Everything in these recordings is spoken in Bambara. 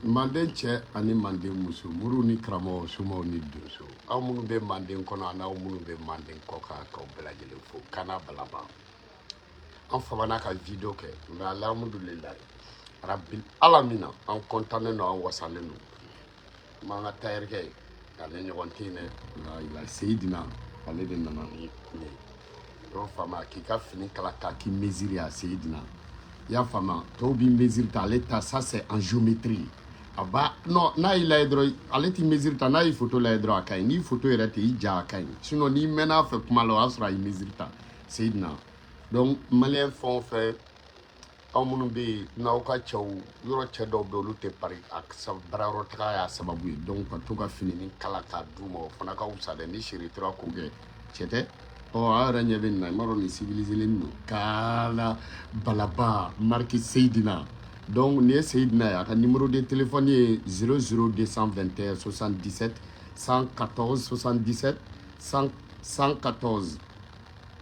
Manden cɛ ani manden muso, moriw ni karamɔgɔw, somaw ni donsow, aw minnu bɛ manden kɔnɔ ani aw minnu bɛ manden kɔ kan, k'aw bɛɛ lajɛlen fo. Kana balaba, an famana ka vidéo kɛ, mais alhamdulilayi rabil alamina, an kɔntannen don, an wasalen don. N b'an ka tailleur ye, ale ɲɔgɔn tɛ yen dɛ. La ila Seyidina, ale de nana ni ne ye. I y'o faamu, k'i ka fini kala k'a k'i mesure ye, Seyidina, i y'a faamu. Tɔw b'i mesure ta, ale ta, ça c'est en géométrie. A ba non, n'a y'i lajɛ dɔrɔn, ale t'i mesure ta, n'a y'i photo lajɛ dɔrɔn, a ka ɲi. N'i photo yɛrɛ tɛ i ja, a ka ɲi. Sinon n'i mɛnna a fɛ kuma la, o y'a sɔrɔ a y'i mesure ta, Seyidina. Donc malien fɛn o fɛn, aw minnu bɛ yen n'aw ka cɛw yɔrɔ, cɛ dɔw bɛ yen, olu tɛ pari a baarayɔrɔ taga y'a sababu ye. Donc ka to ka fini kala k'a d'u ma, o fana ka fisa dɛ. Ni seri tora k'o kɛ, cɛ tɛ. Ɔ, aw yɛrɛ ɲɛ bɛ nin na, i m'a dɔn nin civilisé don. Kala balaba, marque Seyidina. Donc nin ye Seyidina ye, a ka numéro de téléphone ye 00221 77 114 77 100 114,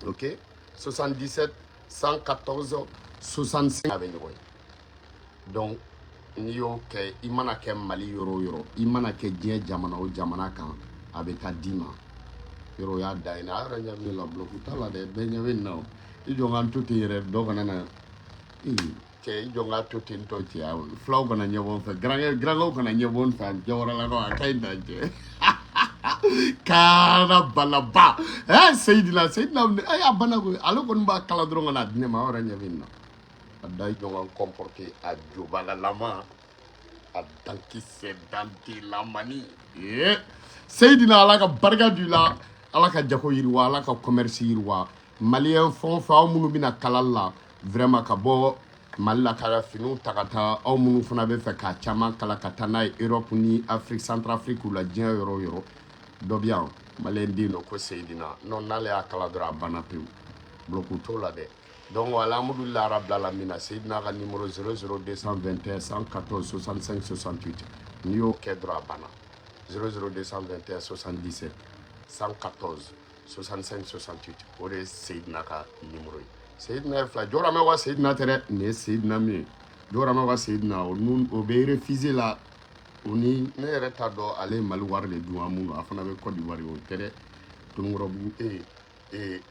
ok, 77 114 65. A bɛ ɲɔgɔn ye. Donc n'i y'o kɛ, i mana kɛ Mali yɔrɔ o yɔrɔ, i mana kɛ diɲɛ jamana o jamana kan, a bɛ taa d'i ma yɔrɔ. O y'a da ye. A yɛrɛ ɲɛ bɛ ne la, bloc t'a la dɛ, bɛɛ ɲɛ bɛ nin na. O i jɔ n ka n to ten yɛrɛ, dɔ kana na ee cɛ, i jɔ n ka to ten tɔ. Cɛ, filaw kana ɲɛbɔ n fɛ, garankɛ garankɛw kana ɲɛbɔ n fɛ, jawaralankaw, a ka ɲi dan. Cɛ, kaana balaba, ɛ Seyidina, Seyidina, ɛ a banna koyi. Ale kɔni b'a kala dɔrɔn ka n'a di ne ma. Aw yɛrɛ ɲɛ bɛ nin na. A da, i jɔ n ka n comporter a jobalalama, a dankisɛ dantelamani. Ee Seyidina, Ala ka barika don i la, Ala ka jago yiriwa, Ala ka commerce yiriwa. Malien fɛn o fɛn, aw minnu bɛna kalali la vraiment ka bɔ Mali la ka finiw ta ka taa, aw minnu fana bɛ fɛ k'a caman kala ka taa n'a ye Europe ni Afrique, Centrafrique la, diɲɛ yɔrɔ o yɔrɔ, dɔ bɛ yan, malien den dɔ ko Seyidina. Non, n'ale y'a kala dɔrɔn, a banna pewu, bloc t'o la dɛ. Donc alhamdulilah rabbil alamina. Seyidina ka numéro 00221 114 65 68. N'i y'o kɛ dɔrɔn, a banna. 00221 77 114 65 68, o de ye Seyidina ka numéro ye. Seyidina ye fila jɔramɛ wa Seyidina tɛ dɛ. Nin ye Seyidina min ye, jɔramɛ wa Seyidina, o nun o bɛ refuser la. O ni ne yɛrɛ t'a dɔn, ale ye Mali wari de dun. An mun a fana bɛ Côte d'Ivoire, o tɛ dɛ. Tonkɔrɔbugu, ee ee,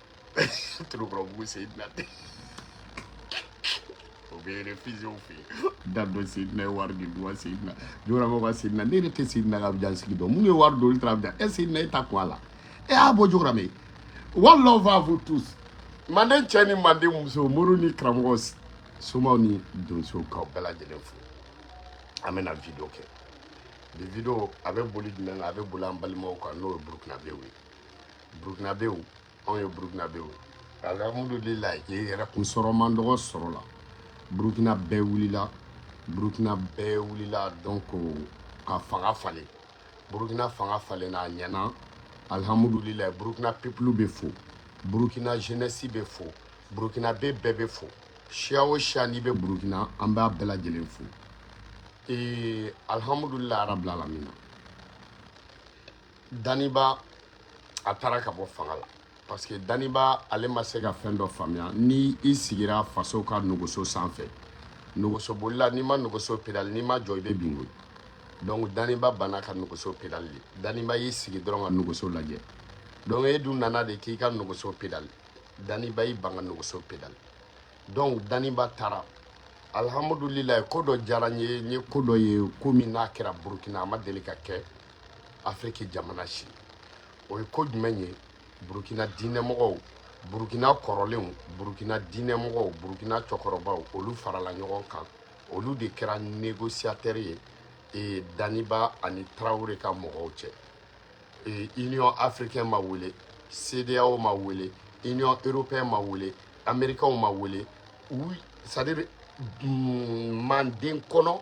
Tonkɔrɔbugu Seyidina tɛ, o bɛ refuser o fɛ yen. Da dɔ, Seyidina ye wari de dun wa Seyidina, jɔramɛ wa Seyidina. Ne yɛrɛ tɛ Seyidina ka Abidjan sigi dɔn. Minnu ye wari don, olu taara Abidjan. Ɛ Seyidina, e ta kun a la, e y'a bɔ jɔramɛ. One love à vous tous, manden cɛ ni manden muso, moriw ni karamɔgɔ, somaw ni donsow, k'aw bɛɛ lajɛlen fo. An bɛna vidéo kɛ bi. Vidéo a bɛ boli jumɛn kan? A bɛ boli an balimaw kan, n'o ye Burukinabew ye. Burukinabew, anw ye Burukinabew ye, alhamdulilayi, yɛrɛ kun sɔrɔ man dɔgɔ sɔrɔ la. Burukina bɛɛ wulila, Burukina bɛɛ wulila. Donc ka fanga falen, Burukina fanga falenna, a ɲɛna, alhamdulilayi. Burukina peuple bɛ fo, Burukina jeunesse bɛ fo, Burukina bɛ bɛɛ bɛ fo. Siya o siya n'i bɛ Burukina, an b'a bɛɛ lajɛlen fo. Ee alhamdulilayi rabbil alamina. Daniba, a taara ka bɔ fanga la, parce que Daniba, ale ma se ka fɛn dɔ faamuya. Ni i sigira faso ka nɔgɔso sanfɛ, nɔgɔsobolila, n'i ma nɔgɔso pédale, n'i ma jɔ, i bɛ bin koyi. Donc Daniba banna ka nɔgɔso pédale de. Daniba y'i sigi dɔrɔn ka nɔgɔso lajɛ. Donc e dun nana de k'i ka nɔgɔso pédale, Daniba y'i ban ka nɔgɔso pédale. Donc Daniba taara, alhamdulilayi. Ko dɔ diyara n ye, n ye ko dɔ ye, ko min n'a kɛra Burukina, a ma deli ka kɛ Afiriki jamana si. O ye ko jumɛn ye? Burukina diinɛmɔgɔw, Burukina kɔrɔlenw, Burukina diinɛmɔgɔw, Burukina cɛkɔrɔbaw, olu farala ɲɔgɔn kan, olu de kɛra négociateur ye e Daniba ani Tarawele ka mɔgɔw cɛ. E Union africaine ma wele, CEDEAO ma wele, Union européenne ma wele, Américains ma wele. U, c'est à dire manden kɔnɔ,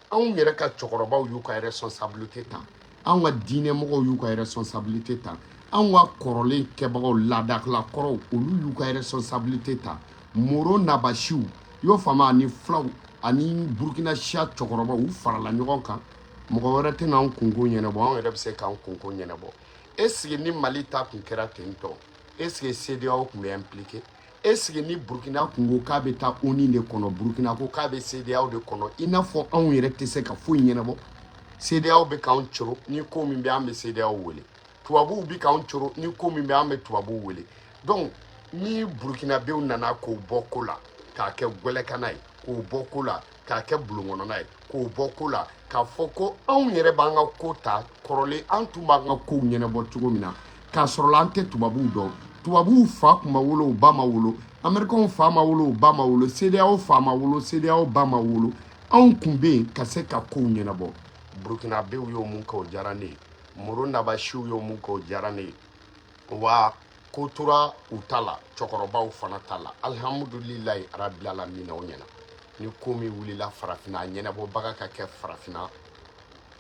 anw yɛrɛ ka cɛkɔrɔbaw y'u ka responsabilité ta, anw ka diinɛmɔgɔw y'u ka responsabilité ta, anw ka kɔrɔlen kɛbagaw, laadalakɔrɔw, olu y'u ka responsabilité ta. Moro nabasiw, i y'o faamu, ani filaw ani Burukina siya cɛkɔrɔbaw, u farala ɲɔgɔn kan. Mɔgɔ wɛrɛ tɛna an kunko ɲɛnabɔ, anw yɛrɛ bɛ se k'an kunko ɲɛnabɔ. Est ce que ni Mali ta kun kɛra ten tɔ, est ce que CEDEAO tun bɛ impliqué? Est-ce que ni Burkina kun ko k'a bɛ taa ONU de kɔnɔ, Burkina ko k'a bɛ CEDEAO de kɔnɔ, i n'a fɔ anw yɛrɛ tɛ se ka foyi ɲɛnabɔ? CEDEAO bɛ k'anw coro ni ko min bɛ, an bɛ CEDEAO wele. Tubabuw bɛ k'anw coro ni ko min bɛ, an bɛ tubabuw wele. Donc ni Burukinabew nana k'o bɔ ko la k'a kɛ gwɛlɛkana ye, k'o bɔ ko la k'a kɛ bulonkɔnɔna ye, k'o bɔ ko la k'a fɔ ko anw yɛrɛ b'an ka ko ta kɔrɔlen, an tun b'an ka kow ɲɛnabɔ cogo min na, k'a sɔrɔ an tɛ tubabuw dɔn. Tubabuw fa kun ma wolo, u ba ma wolo. Américains fa ma wolo, u ba ma wolo. CEDEAO fa ma wolo, CEDEAO ba ma wolo. Anw kun bɛ yen ka se ka kow ɲɛnabɔ. Burukinabew y'o mun kɛ, o diyara ne ye. Moro Nabasiw y'o mun kɛ, o diyara ne ye. Wa ko tora u ta la, cɛkɔrɔbaw fana ta la, alihamudulilayi arabilalamina, o ɲɛna. Ni ko min wulila farafinna, a ɲɛnabɔbaga ka kɛ farafinna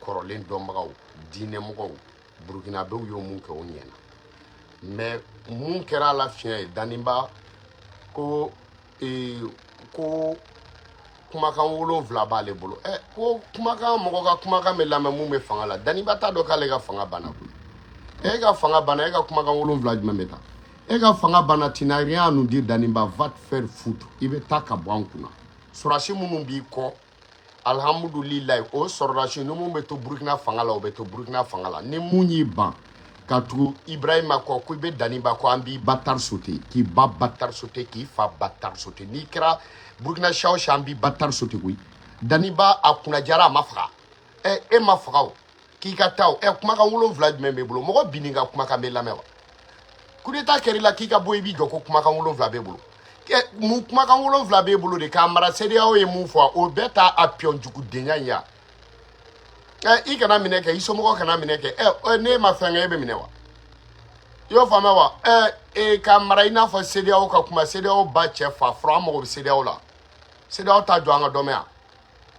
kɔrɔlen dɔnbagaw, diinɛmɔgɔw. Burukinabew y'o mun kɛ, o ɲɛna. Mais mun kɛra a la fiɲɛ ye? Daniba ko ko kumakan 7 b'ale bolo. Ɛ, ko kumakan, mɔgɔ ka kumakan bɛ lamɛn mun bɛ fanga la. Daniba t'a dɔn k'ale ka fanga banna koyi. E ka fanga banna, e ka kumakan 7 jumɛn bɛ taa? E ka fanga banna, tu n'as rien à nous dire. Daniba, va te faire foutre. I bɛ taa ka bɔ an kunna. Sɔrɔdasi minnu b'i kɔ, alhamdulilayi, o sɔrɔdasi ni mun bɛ to Burukina fanga la, o bɛ to Burukina fanga la. Ni mun y'i ban ka tugu Ibrahima kɔ ko i bɛ Daniba kɔ, an b'i bâtard sauter, k'i ba bâtard sauter, k'i fa bâtard sauter. N'i kɛra Burukina siya o siya, an b'i bâtard sauter koyi. Daniba a kunnajara, a ma faga. Ɛ, e ma faga o, k'i ka taa o. Ɛ, kumakan 7 jumɛn b'e bolo? Mɔgɔ binni ka kumakan bɛ lamɛn wa? Coup d'état kɛr'i la k'i ka bɔ, i b'i jɔ ko kumakan 7 b'e bolo. Mun kumakan 7 b'e bolo de k'a mara? CEDEAO ye mun fɔ, o bɛɛ ta a piyɔn jugudenya in ya. Ɛ, i kana minɛ kɛ, i somɔgɔw kana minɛ kɛ. Ɛ, n'e ma fɛn kɛ, e bɛ minɛ wa? I y'o faamuya wa? Ɛ e k'a mara i n'a fɔ CEDEAO ka kuma, CEDEAO ba cɛ fa fɔlɔ. An mago bɛ CEDEAO la. CEDEAO t'a jɔ an ka dɔnmɛ yan.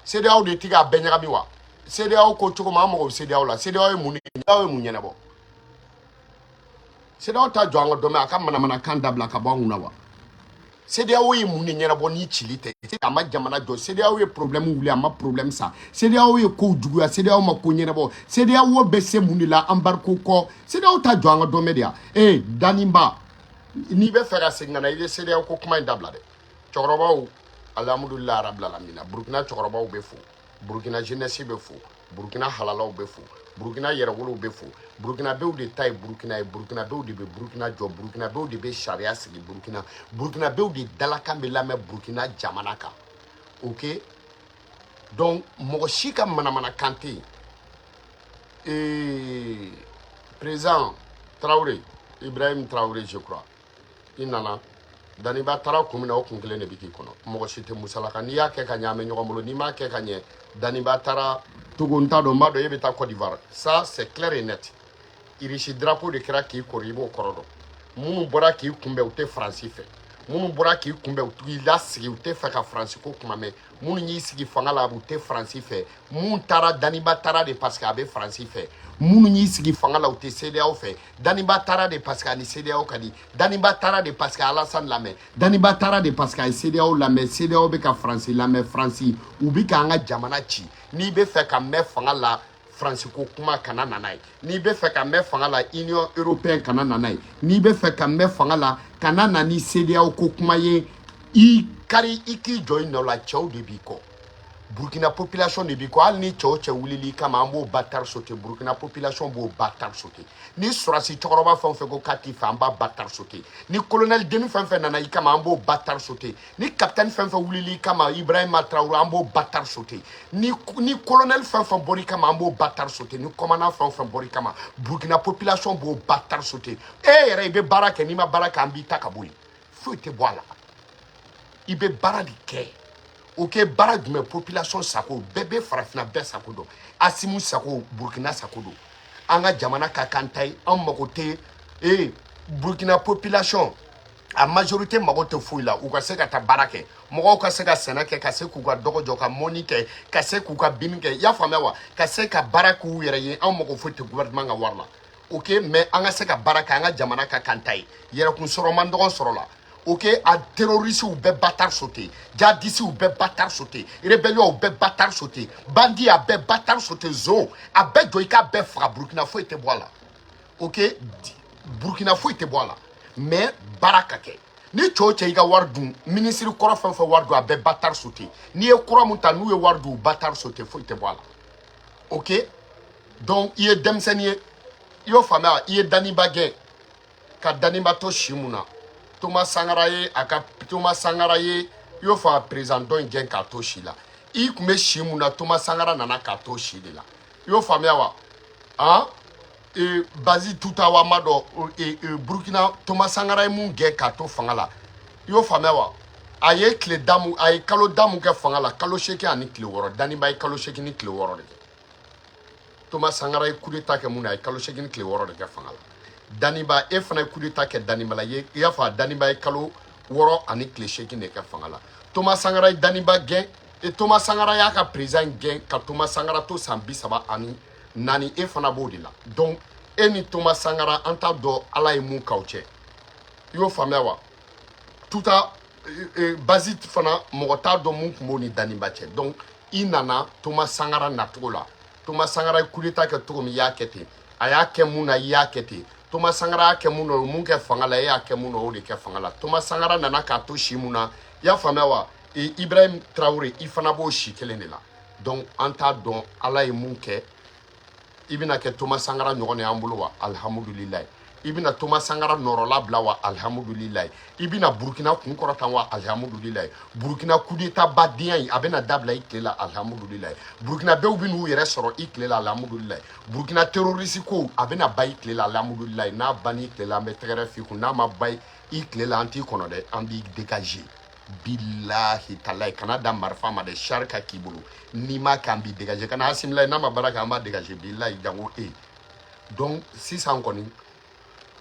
CEDEAO de ti k'a bɛɛ ɲagami wa? CEDEAO ko cogo min, an mago bɛ CEDEAO la. CEDEAO ye mun de? CEDEAO ye mun ɲɛnabɔ? CEDEAO t'a jɔ an ka dɔnmɛ, a ka manamanakan dabila ka bɔ an kunna wa? CEDEAO ye mun de ɲɛnabɔ ni cili tɛ? A ma jamana jɔ. CEDEAO ye problème wuli, a ma problème sa. CEDEAO ye kow juguya, CEDEAO ma ko ɲɛnabɔ. CEDEAO bɛ se mun de la embargo kɔ? CEDEAO t'a jɔ an ka dɔnmɛ de ya. Ee, Daniba, n'i bɛ fɛ ka segin ka na, i bɛ CEDEAO ko kuma in dabila dɛ. Cɛkɔrɔbaw, alhamdulilayi arabilalamina, Burukina cɛkɔrɔbaw bɛ fo, Burukina jeunesse bɛ fo, Burukina halalaw bɛ fo, Burukina yɛrɛwolow bɛ fo. Burukinabew de ta ye Burukina ye. Burukinabew de bɛ Burukina jɔ. Burukinabew de bɛ sariya sigi Burukina. Burukinabew de dalakan bɛ lamɛn Burukina jamana kan. Ok, donc mɔgɔ si ka manamanakan tɛ yen. Président Traoré, Ibrahim Traoré, je crois, i nana. Daniba taara kun min na, o kun kelen de bɛ k'i kɔnɔ. Mɔgɔ si tɛ musalaka. N'i y'a kɛ ka ɲɛ, an bɛ ɲɔgɔn bolo. N'i m'a kɛ ka ɲɛ, Daniba taara Togo, n t'a dɔn, n b'a dɔn e bɛ taa Côte d'Ivoire. Ça, c'est clair et net. Irisi drapeau de kɛra k'i kɔrɔ, i b'o kɔrɔ dɔn. Minnu bɔra k'i kunbɛn, u tɛ Faransi fɛ. Minnu bɔra k'i kunbɛn, u k'i lasigi, u tɛ fɛ ka Faransi ko kuma mɛn. Minnu y'i sigi fanga la, u tɛ Faransi fɛ. Mun taara? Daniba taara de parce que a bɛ Faransi fɛ. Minnu y'i sigi fanga la, u tɛ CEDEAO fɛ. Daniba taara de parce que a ni CEDEAO ka di. Daniba taara de parce que Alassane lamɛn. Daniba taara de parce que a ye CEDEAO lamɛn. CEDEAO bɛ ka Faransi lamɛn. Faransi, u bɛ k'an ka jamana ci. N'i bɛ fɛ ka mɛn fanga la, Faransi ko kuma kana na n'a ye. N'i bɛ fɛ ka mɛn fanga la, Union européenne kana na n'a ye. N'i bɛ fɛ ka mɛn fanga la, kana na ni CEDEAO ko kuma ye. I kari, i k'i jɔ i nɔ la. Cɛw de b'i kɔ, Burkina population de b'i kɔ. Hali ni cɛw cɛ wulili kama, an b'o bâtard sauter. Burkina population b'o bâtard sauter. Ni sɔrɔdasi cɛkɔrɔba fɛn o fɛn ko k'a t'i fɛ, an b'a bâtard sauter. Ni colonel deni fɛn fɛn nana i kama, an b'o bâtard sauter. Ni capitaine fɛn fɛn wulili kama, Ibrahima Traoré, an b'o bâtard sauter. Ni colonel fɛn fɛn bɔr'i kama, an b'o bâtard sauter. Ni commandant fɛn fɛn bɔr'i kama, Burkina population b'o bâtard sauter. E yɛrɛ, i bɛ baara kɛ, n'i ma baara kɛ, an b'i ta ka bɔ yen. Foyi tɛ bɔ a la. I bɛ baara de kɛ. O kɛ baara jumɛn? Population sago bɛɛ bɛ farafinna bɛɛ sago dɔn. Asimu sago, Burukina sago don. An ka jamana ka kan ta ye, an mago tɛ. Ee, Burukina population a majorité mago tɛ foyi la. U ka se ka taa baara kɛ, mɔgɔw ka se ka sɛnɛ kɛ, ka se k'u ka dɔgɔ jɔ, ka mɔni kɛ, ka se k'u ka binni kɛ. I y'a faamuya wa? Ka se ka baara k'u yɛrɛ ye. An mago foyi tɛ gouvernement ka wari la. Ok, mais an ka se ka baara kɛ, an ka jamana ka kan ta ye. Yɛrɛkun sɔrɔ man dɔgɔ sɔrɔ la. Ok, a terroriste bɛɛ bâtard sauter, djihadistes bɛɛ bâtard sauter, rébellion bɛɛ bâtard sauter, bandit a bɛɛ bâtard sauter, zon a bɛɛ jɔ, i k'a bɛɛ faga. Burukina foyi tɛ bɔ a la. Ok, Burukina foyi tɛ bɔ a la, mais baara ka kɛ. Ni cɛ o cɛ y'i ka wari dun, minisiri kɔrɔ fɛn o fɛn wari dun, a bɛɛ bâtard sauté. N'i ye kura mun ta, n'u ye wari dun, u bâtard sauté, foyi tɛ bɔ a la. Ok, donc i ye denmisɛnnin ye, i y'o faamuya. I ye Daniba gɛn ka Daniba to si mun na? Thomas Sankara ye a ka Thomas Sankara ye, i y'o fɔ, a président dɔ in gɛn k'a to si la. I tun bɛ si mun na? Thomas Sankara nana k'a to si de la. I y'o faamuya wa? Han, Bazi Tutawa ma dɔn Burukina. Thomas Sankara ye mun gɛn k'a to fanga la? I y'o faamuya wa? A ye tile da mun, a ye kalo da mun kɛ fanga la? Kalo 8 ani tile 6. Daniba ye kalo 8 ni tile 6 de kɛ. Thomas Sankara ye coup d'état kɛ mun na? A ye kalo 8 ni tile 6 de kɛ fanga la. Daniba, e fana ye coup d'état kɛ Daniba la. I y'a fɔ a, Daniba ye kalo 6 ani tile 8 de kɛ fanga la. Thomas Sankara ye Daniba gɛn e, Thomas Sankara y'a ka président gɛn ka Thomas Sankara to san 34. E fana b'o de la. Donc e ni Thomas Sankara, an t'a dɔn Ala ye mun k'aw cɛ. I y'o faamuya wa? Tuta Bazi fana, mɔgɔ t'a dɔn mun tun b'o ni Daniba cɛ. Donc i nana Thomas Sankara nacogo la. Thomas Sankara ye coup d'état kɛ cogo min, i y'a kɛ ten. A y'a kɛ mun na, i y'a kɛ ten. Thomas Sankara y'a kɛ mun na, o ye mun kɛ fanga la, e y'a kɛ mun na, o de kɛ fanga la. Thomas Sankara nana k'a to si mun na? I y'a faamuya wa? Ibrahim Traoré, i fana b'o si kelen de la. Donc an t'a dɔn Ala ye mun kɛ. I bɛna kɛ Thomas Sankara ɲɔgɔn de y'an bolo wa? Alihamudulilayi. I bɛna Thomas Sankara nɔrɔla bila wa? Alihamudulilayi. I bɛna Burukina kun kɔrɔtan wa? Alihamudulilayi. Burukina coup d'état badenya in, a bɛna dabila i tile la? Alihamudulilayi. Burukina bɛɛ bɛ n'u yɛrɛ sɔrɔ i tile la? Alihamudulilayi. Burukina terroriste ko, a bɛna ba i tile la? Alihamudulilayi. N'a banna i tile la, an bɛ tɛgɛrɛ f'i kun. N'a ma ba i tile la, an t'i kɔnɔ dɛ, an b'i dégager. Bilahi talayi, kana da marifa ma dɛ, sari ka k'i bolo. N'i ma kɛ, an b'i dégager. Kana Asimi n'a ma baara kɛ, an b'a dégager. Bilahi, jango e. Donc sisan kɔni,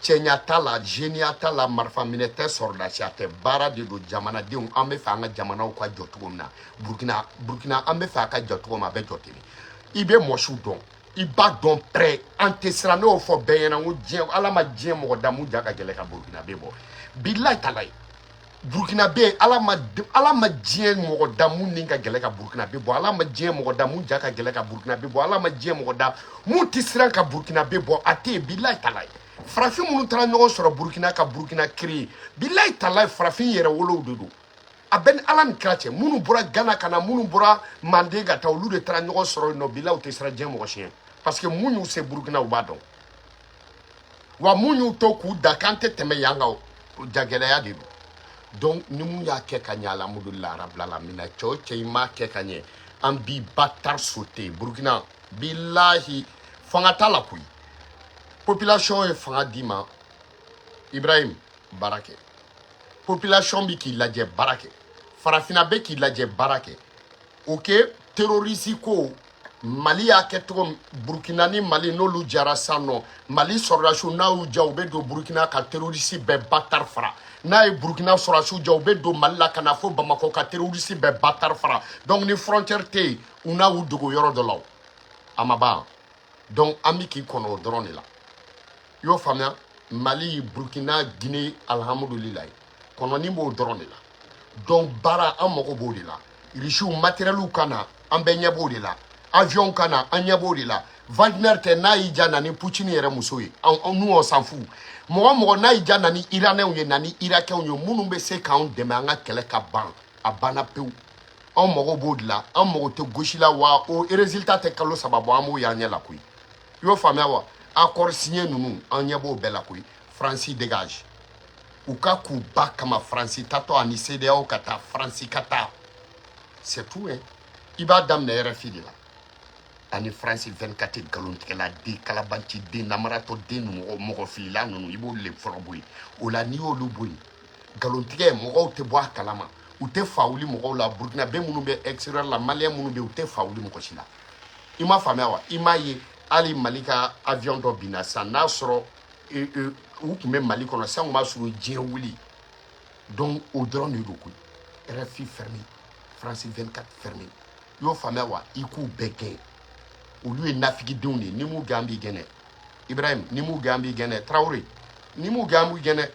cɛɲa t'a la, zeniya t'a la, marifa minɛ tɛ, sɔrɔdasiya tɛ, baara de don. Jamanadenw, an bɛ fɛ an ka jamanaw ka jɔ cogo min na, Burukina, Burukina, an bɛ fɛ a ka jɔ cogo min, a bɛ jɔ ten. I bɛ mɔsiw dɔn, i b'a dɔn pɛrɛ. An tɛ siran. Ne y'o fɔ bɛɛ ɲɛna, n ko diɲɛ, Ala ma diɲɛ mɔgɔ da mun ja ka gɛlɛn ka Burukina bɛ bɔ. Bilahi talayi, Burukina bɛ, Ala ma diɲɛ mɔgɔ da mun ni ka gɛlɛn ka Burukina bɛ bɔ. Ala ma diɲɛ mɔgɔ da mun ja ka gɛlɛn ka Burukina bɛ bɔ. Ala ma diɲɛ mɔgɔ da mun tɛ siran ka Burukina bɛ bɔ. A tɛ yen. Bilahi talayi, farafin minnu taara ɲɔgɔn sɔrɔ Burukina ka Burukina créer, bilahi talayi, farafin yɛrɛ wolow de don. A bɛ ni Ala ni kira cɛ, minnu bɔra Gana ka na, minnu bɔra Manden ka taa, olu de taara ɲɔgɔn sɔrɔ yen nɔ. Bilahi, u tɛ siran diɲɛ mɔgɔ siɲɛ, parce que mun y'u se Burukina, u b'a dɔn wa. Mun y'u to k'u da k'an tɛ tɛmɛ yan kan, jagɛlɛya de don. Donc ni mun y'a kɛ ka ɲɛ, alhamdulilah rabbil alamina. Cɛ o cɛ, i m'a kɛ ka ɲɛ, an b'i bâtard sauter. Burukina, bilahi, fanga t'a la koyi. Population ye fanga d'i ma, Ibrahim, baara kɛ. Population bi k'i lajɛ, baara kɛ. Farafinna bɛ k'i lajɛ, baara kɛ. Ok, terroriste ko, Mali y'a kɛ cogo min, Burukina ni Mali n'olu jara sisan nɔ, Mali sɔrɔdasiw n'a y'u ja, u bɛ don Burukina ka terroriste bɛɛ bâtard fara. N'a ye Burukina sɔrɔdasiw ja, u bɛ don Mali la ka na fo Bamakɔ ka terroriste bɛɛ bâtard fara. Donc ni frontière tɛ yen, u n'a y'u dogo yɔrɔ dɔ la, o a ma ban. Donc an bɛ k'i kɔnɔ o dɔrɔn de la. I y'o faamuya? Mali, Burukina, Guinée, alhamdulilayi, kɔnɔni b'o dɔrɔn de la. Donc baara, an mago b'o de la. Irisiw matériel ka na, an bɛɛ ɲɛ b'o de la. Avion ka na, an ɲɛ b'o de la. Wagner tɛ, n'a y'i ja, na ni Poutine yɛrɛ muso ye, nous on s'en fout. Mɔgɔ mɔgɔ n'a y'i ja, na ni Iranɛw ye, na ni Irakɛnw ye, minnu bɛ se k'anw dɛmɛ an ka kɛlɛ ka ban, a banna pewu. Anw mago b'o de la. An mago tɛ gosi la wa. O résultat tɛ kalo 3 bɔ, an b'o y'an ɲɛ la koyi. I y'o faamuya wa? Accord signé ninnu, an ɲɛ b'o bɛɛ la koyi. Faransi dégage. U ka k'u ba kama, Faransi tatɔ ani CEDEAO ka taa, Faransi ka taa, c'est tout hein. I b'a daminɛ RFI de la ani France 24. Nkalontigɛla den, kalabanci den, namaratɔ den, mɔgɔ mɔgɔ filila ninnu, i b'olu le fɔlɔ bɔ yen. O la, n'i y'olu bɔ yen, nkalontigɛ, mɔgɔw tɛ bɔ a kalama, u tɛ fa wuli mɔgɔw la. Burukina bɛ minnu bɛ extérieur la, Malien minnu bɛ yen, u tɛ fa wuli mɔgɔ si la. I m'a faamuya wa? I m'a ye hali Mali ka avion dɔ binna sisan, n'a sɔrɔ u tun bɛ Mali kɔnɔ sisan, kun b'a sɔrɔ diɲɛ wuli. Donc o dɔrɔn de don koyi. RFI fermé, France 24 fermé. I y'o faamuya wa? I k'u bɛɛ gɛn. Olu ye nafigidenw de ye. Ni m'u gɛn, an b'i gɛn dɛ. Ibrahim, ni m'u gɛn, an b'i gɛn dɛ. Traoré, ni m'u gɛn, an b'i gɛn dɛ.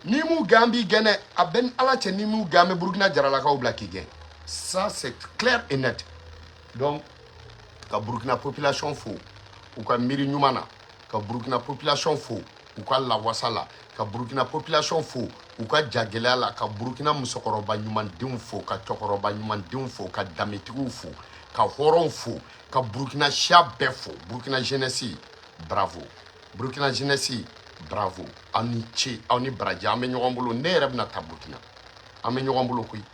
Ni m'u gɛn, an b'i gɛn dɛ. A bɛ ni Ala cɛ, ni m'u gɛn, an bɛ Burukina jaralakaw bila k'i gɛn. Ça, c'est clair et net. Donc ka Burukina population fo u ka miiri ɲuman na, ka Burukina population fo u ka lawasa la, ka Ka Burukina population fo u ka jagɛlɛya la, ka Burukina musokɔrɔba ɲumandenw fo, ka cɛkɔrɔba ɲumandenw fo, ka danbetigiw fo, ka hɔrɔnw fo, ka Burukina siya bɛɛ fo. Burukina jeunesse, bravo! Burukina jeunesse, bravo! Aw ni ce, aw ni baraji. An bɛ ɲɔgɔn bolo. Ne yɛrɛ bɛna taa Burukina. An bɛ ɲɔgɔn bolo koyi,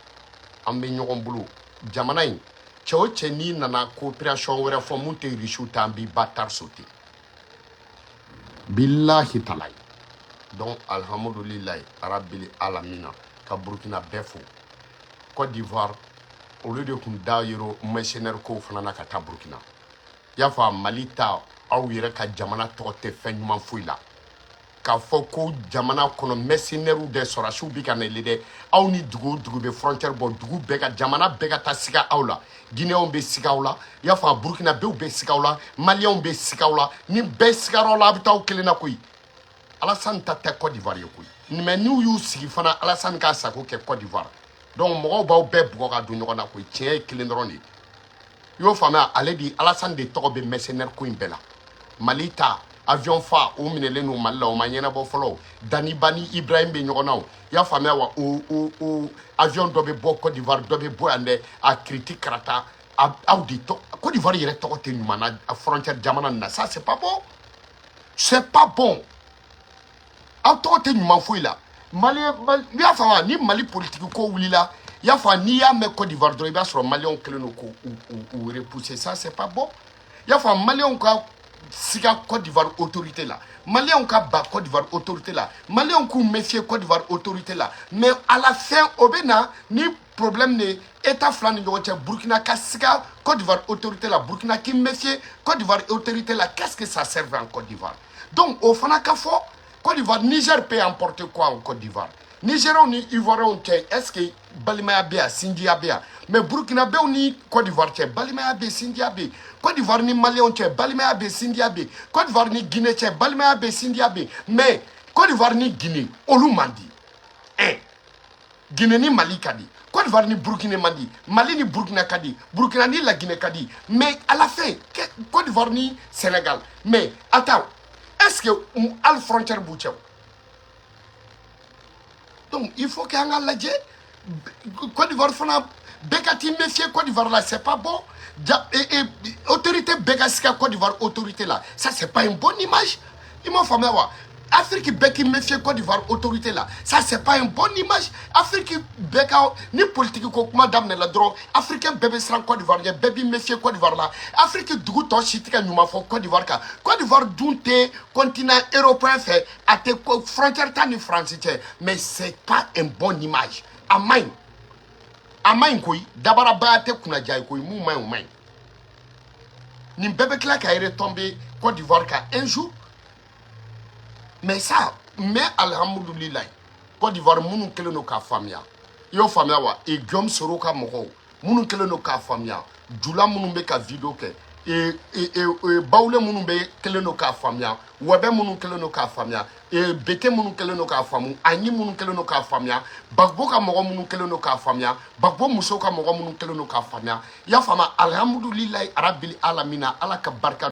an bɛ ɲɔgɔn bolo. Jamana in, cɛ o cɛ, n'i nana coopération wɛrɛ fɔ mun tɛ Rusiw ta, an b'i ba tar sauter, bilahi talayi. Donc alhamdulilayi rabili alamina, ka Burukina bɛɛ fo. Côte d'Ivoire, olu de kun da yɔrɔ mercenaire kow fana na ka taa Burukina. I y'a fɔ, Mali ta, aw yɛrɛ ka jamana tɔgɔ tɛ fɛn ɲuman foyi la k'a fɔ ko jamana kɔnɔ mercenaires dɛ, sɔrɔsiw bi ka na ile dɛ. Aw ni dugu o dugu bɛ frontière bɔ, dugu bɛɛ ka jamana bɛɛ ka taa siga aw la. Guinéenw bɛ siga aw la, i y'a fɔ, Burkinabéw bɛ siga aw la, Maliyɛnw bɛ siga aw la. Ni bɛɛ sigara aw la, a bɛ taa aw kelen na koyi. Alassane ta tɛ Côte d'Ivoire ye koyi, mais n'u y'u sigi fana, Alassane k'a sago kɛ Côte d'Ivoire. Donc mɔgɔw b'aw bɛɛ bugɔ ka don ɲɔgɔn na koyi. Tiɲɛ ye kelen dɔrɔn de ye, i y'o faamuya. Ale de, Alassane de tɔgɔ bɛ mercenaire ko in bɛɛ la. Mali ta, avion fa o minɛlen don Mali la, o ma ɲɛnabɔ fɔlɔ. Daniba ni Ibrahim bɛ ɲɔgɔn na o, i y'a faamuya wa? O avion dɔ bɛ bɔ Côte d'Ivoire, dɔ bɛ bɔ yan dɛ. A kiriti karata, aw de tɔ Côte d'Ivoire yɛrɛ tɔgɔ tɛ ɲuman na frontière jamana nin na. Ça, c'est pas bon, c'est pas bon. Aw tɔgɔ tɛ ɲuman foyi la. Mali, i y'a faamu, ni Mali politique ko wulila, i y'a faamu, n'i y'a mɛn Côte d'Ivoire dɔrɔn, i b'a sɔrɔ Maliyɛnw kɛlen don k'u u repousser. Ça, c'est pas bon. I y'a faamu, Maliyɛnw ka siga Côte d'Ivoire autorité la, Maliyɛnw ka ba Côte d'Ivoire autorité la, Maliyɛnw k'u méfier Côte d'Ivoire autorité la. Mais à la fin, o bɛ na ni problème de état fila ni ɲɔgɔn cɛ. Burkina ka siga Côte d'Ivoire autorité la, Burkina k'i méfier Côte d'Ivoire autorité la, qu'est-ce que ça sert en Côte d'Ivoire? Donc o fana ka fɔ Côte d'Ivoire, Niger peut emporter quoi en Côte d'Ivoire? Nigériens ni Ivoiriens cɛ, est-ce que balimaya bɛ yan, sinjiya bɛ yan? Mais Burkinabéw ni Côte d'Ivoire cɛ, balimaya bɛ yen, sinjiya bɛ yen. Côte d'Ivoire ni Maliyɛnw cɛ, balimaya bɛ yen, sinjiya bɛ yen. Côte d'Ivoire ni Guinée cɛ, balimaya bɛ yen, sinjiya bɛ yen. Mais Côte d'Ivoire ni Guinée, olu man di. Guinée ni Mali ka di, Côte d'Ivoire ni Burkina man di, Mali ni Burkina ka di, Burkina ni la Guinée ka di. Mais à la fin, Côte d'Ivoire ni Sénégal, mais attends, est-ce que hali frontière b'u cɛ o? Donc il faut qu'an ka lajɛ Côte d'Ivoire fana, bɛɛ ka t'i méfier Côte d'Ivoire la, c'est pas bon. Ja, et autorité bɛɛ ka siga Côte d'Ivoire autorité la, ça, c'est pas une bonne image. I m'a faamuya wa? Afrique bɛɛ k'i méfier Côte d'Ivoire autorité la, ça, c'est pas une bonne image. Afrique bɛɛ ka ni politique ko kuma daminɛ la dɔrɔn, africain bɛɛ bɛ siran Côte d'Ivoire ɲɛ, bɛɛ b'i méfier Côte d'Ivoire la. Afrique dugu tɔ si tɛ ka ɲuman fɔ Côte d'Ivoire kan. Côte d'Ivoire dun tɛ continent européen fɛ, a tɛ frontière t'a ni France cɛ, mais c'est pas une bonne image. A man ɲi, a man ɲi koyi. Dabarabaya tɛ kunnaja ye koyi. Mun man ɲi, o man ɲi. Nin bɛɛ bɛ tila ka retomber Côte d'Ivoire kan un jour. Mais ça, mais alhamdulilayi, Côte d'Ivoire minnu kɛlen don k'a faamuya, i y'o faamuya wa? E Guillaume Soro ka mɔgɔw minnu kɛlen don k'a faamuya, jula minnu bɛ ka vidéo kɛ, e e e bawule minnu bɛ kɛlen don k'a faamuya, wɛbɛ minnu kɛlen don k'a faamuya, e bete minnu kɛlen don k'a faamu, aɲi minnu kɛlen don k'a faamuya, Gbagbo ka mɔgɔ minnu kɛlen don k'a faamuya, Gbagbo muso ka mɔgɔ minnu kɛlen don k'a faamuya, i y'a faamu? Alhamdulilayi arabil alamina, Ala ka barika.